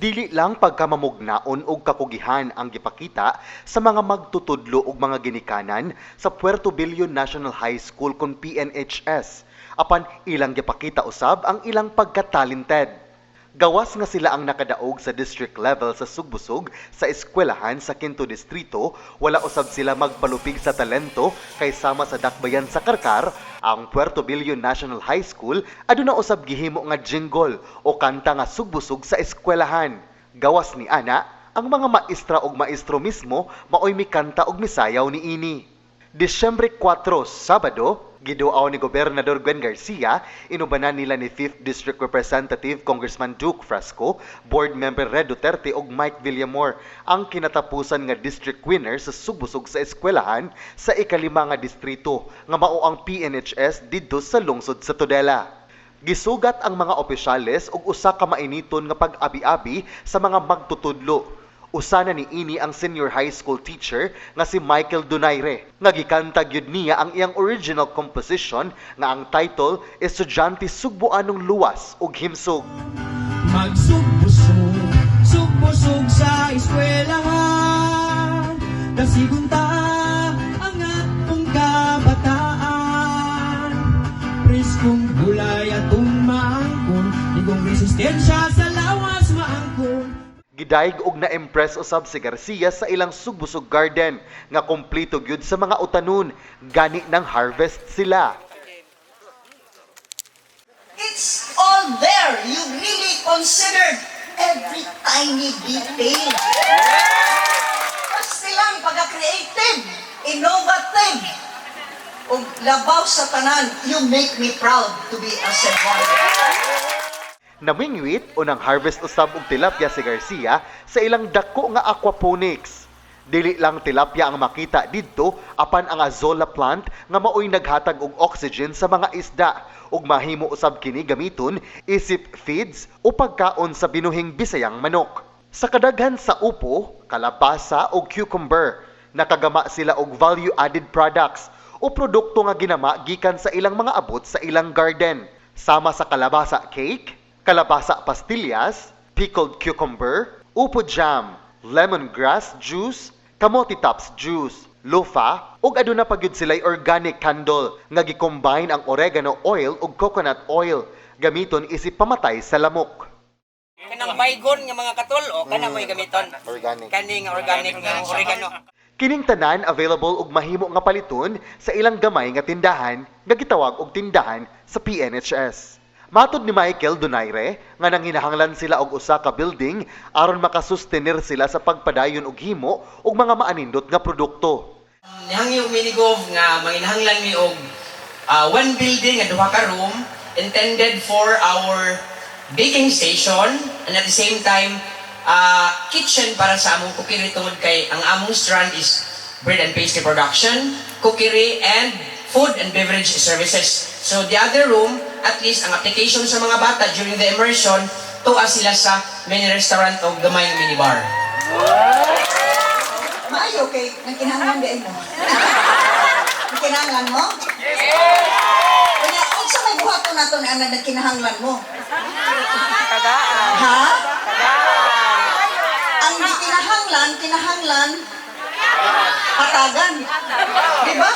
Dili lang pagkamamugnaon og kakugihan ang gipakita sa mga magtutudlo og mga ginikanan sa Puerto Billion National High School kon PNHS, apan ilang gipakita usab ang ilang pagka-talented. Gawas nga sila ang nakadaog sa district level sa Sugbusog sa eskwelahan sa Quinto Distrito, wala usab sila magpalupig sa talento kay sama sa dakbayan sa Carcar, ang Puerto Billion National High School aduna usab gihimo nga jingle o kanta nga sugbusog sa eskwelahan. Gawas ni ana, ang mga maestra ug maestro mismo maoy mikanta og misayaw niini. Disyembre 4, Sabado, giduaw ni Gobernador Gwen Garcia, inubanan nila ni 5th District Representative Congressman Duke Frasco, Board Member Red Duterte ug Mike Villamor ang kinatapusan nga district winner sa sugbusog sa eskwelahan sa ikalima nga distrito nga mao ang PNHS didto sa lungsod sa Tudela. Gisugat ang mga opisyales og usa ka mainiton nga pag-abi-abi sa mga magtutudlo. Usa na niini ang senior high school teacher nga si Michael Donaire nga gikanta gyud niya ang iyang original composition nga ang title Estudyante Sugboanong Luwas ug Himsog. Magsugbusog, sugbusog sa eskwelahan, dasigon ta ang atong kabataan. Preskong gulay atong maangkon, ligong resistensya sa lawas maangkon. Gidayeg og na-impress usab si Garcia sa ilang Sugbusog Garden nga kompleto gyud sa mga utanon, gani ng harvest sila. It's all there. You really considered every tiny detail. Basta lang pagka-creative, innovative, ug labaw sa tanan, you make me proud to be a Cebuano. Namingwit o nang harvest usab og tilapia si Garcia sa ilang dako nga aquaponics. Dili lang tilapia ang makita didto apan ang azolla plant nga maoy naghatag og oxygen sa mga isda ug mahimo usab kini gamiton isip feeds o pagkaon sa binuhing Bisayang manok. Sa kadaghan sa upo, kalabasa ug cucumber, nakagama sila og value-added products o produkto nga ginama gikan sa ilang mga abot sa ilang garden. Sama sa kalabasa cake, kalabasa pastillas, pickled cucumber, upo jam, lemongrass juice, kamote tops juice, lufa, ug aduna pa gyud sila'y organic candle nga gi-combine ang oregano oil ug coconut oil gamiton isip pamatay sa lamok. Kanang baygon nga mga katol o kana mo'y gamiton. Organic. Kani nga organic nga oregano. Kining tanan available ug mahimo nga paliton sa ilang gamay nga tindahan nga gitawag og tindahan sa PNHS. Matod ni Michael Donaire nga nanghinahanglan sila og usa ka building aron makasustenir sila sa pagpadayon og himo og mga maanindot nga produkto. Nihangyo mi ni Gov nga manginahanglan mi og one building nga duha ka room intended for our baking station and at the same time kitchen para sa among cookery tungod kay ang among strand is bread and pastry production, cookery and food and beverage services. So the other room, at least ang application sa mga bata during the immersion, tuwa sila sa mini restaurant o gamay nga mini bar. Maayo kay nagkinahanglan diay mo. Nagkinahanglan mo? Kanya, unsa may buhaton nato na ang nagkinahanglan mo? Tagaan. Ha? Tagaan. Ang gikinahanglan, kinahanglan hatagan. Di ba?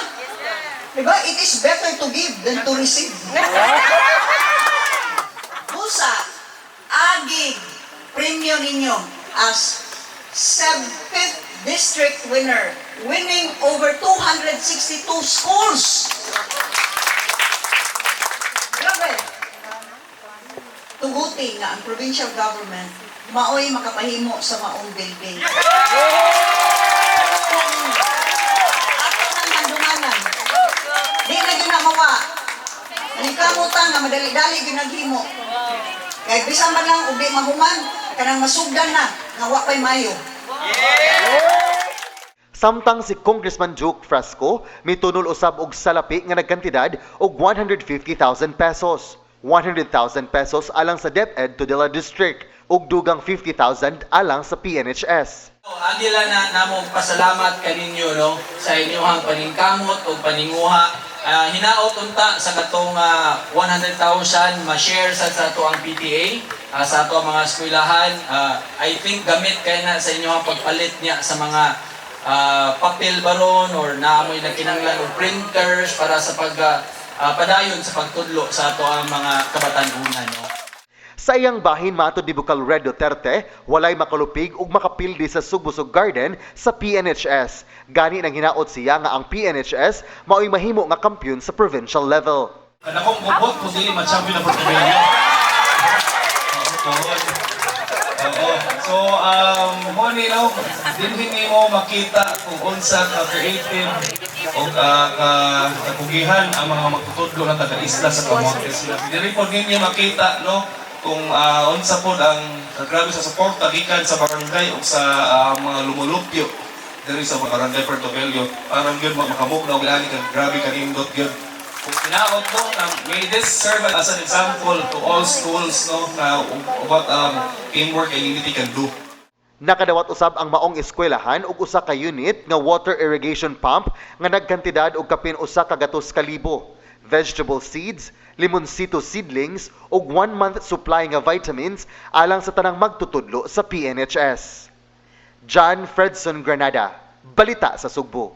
Di ba? It is better to give than to receive. Busa, agig, premyo ninyo as 5th District winner, winning over 262 schools. Grabe. Tuguti nga ang provincial government maoy makapahimo sa maong building. Ato nang handumanan. Di na gyud na mawa. Naningkamot nga madali-dali gyud naghimo. Kay bisan man lang og di mahuman, kanang masugdan na nga wa pay mayo. Samtang si Congressman Duke Frasco mitunol usab og salapi nga nagkantidad og 150,000 pesos. 100,000 pesos alang sa DepEd Tudela District ug dugang 50,000 alang sa PNHS. Agila na namo pasalamat kaninyo, no, sa inyong paningkamot o paninguha. Hinaot unta sa katong 100,000 ma-share sa ato ang PTA. sa ato mga eskwelahan. I think gamit kay na sa inyo ang pagpalit niya sa mga papel baron or naamoy nagkinanglan og printers para sa pag padayon sa pagtudlo sa ato ang mga kabatan-unan, no. Sa iyang bahin, matud ni Bukal Red Duterte, walay makalupig ug makapildi sa Sugbusog Garden sa PNHS. Gani nang hinaot siya nga ang PNHS mao'y mahimo nga kampiyon sa provincial level. Akong gubot kung dili ma-champion ang Puerto Bello. Oo, tuhod. Oo. So, mo ni no, dinhi nimo makita kung unsa ka creative o ka kakugihan ang mga magtutudlo nga taga-isla sa Camotes. Diri pod ninyo makita, no, kung unsa pod ang kagrabe sa suporta gikan sa barangay o sa mga lumulupyo diri sa Barangay Puerto Bello. Parang yun makamugnaw og ani ka grabe kanindot yun. Kung tinaot, no, na may this serve as an example to all schools, no, na what teamwork and unity can do. Nakadawat usab ang maong eskwelahan og usa ka unit nga water irrigation pump nga nagkantidad og kapin 100,000, vegetable seeds, limoncito seedlings ug 1 month supply nga vitamins alang sa tanang magtutudlo sa PNHS. John Fredson Granada, Balita sa Sugbo.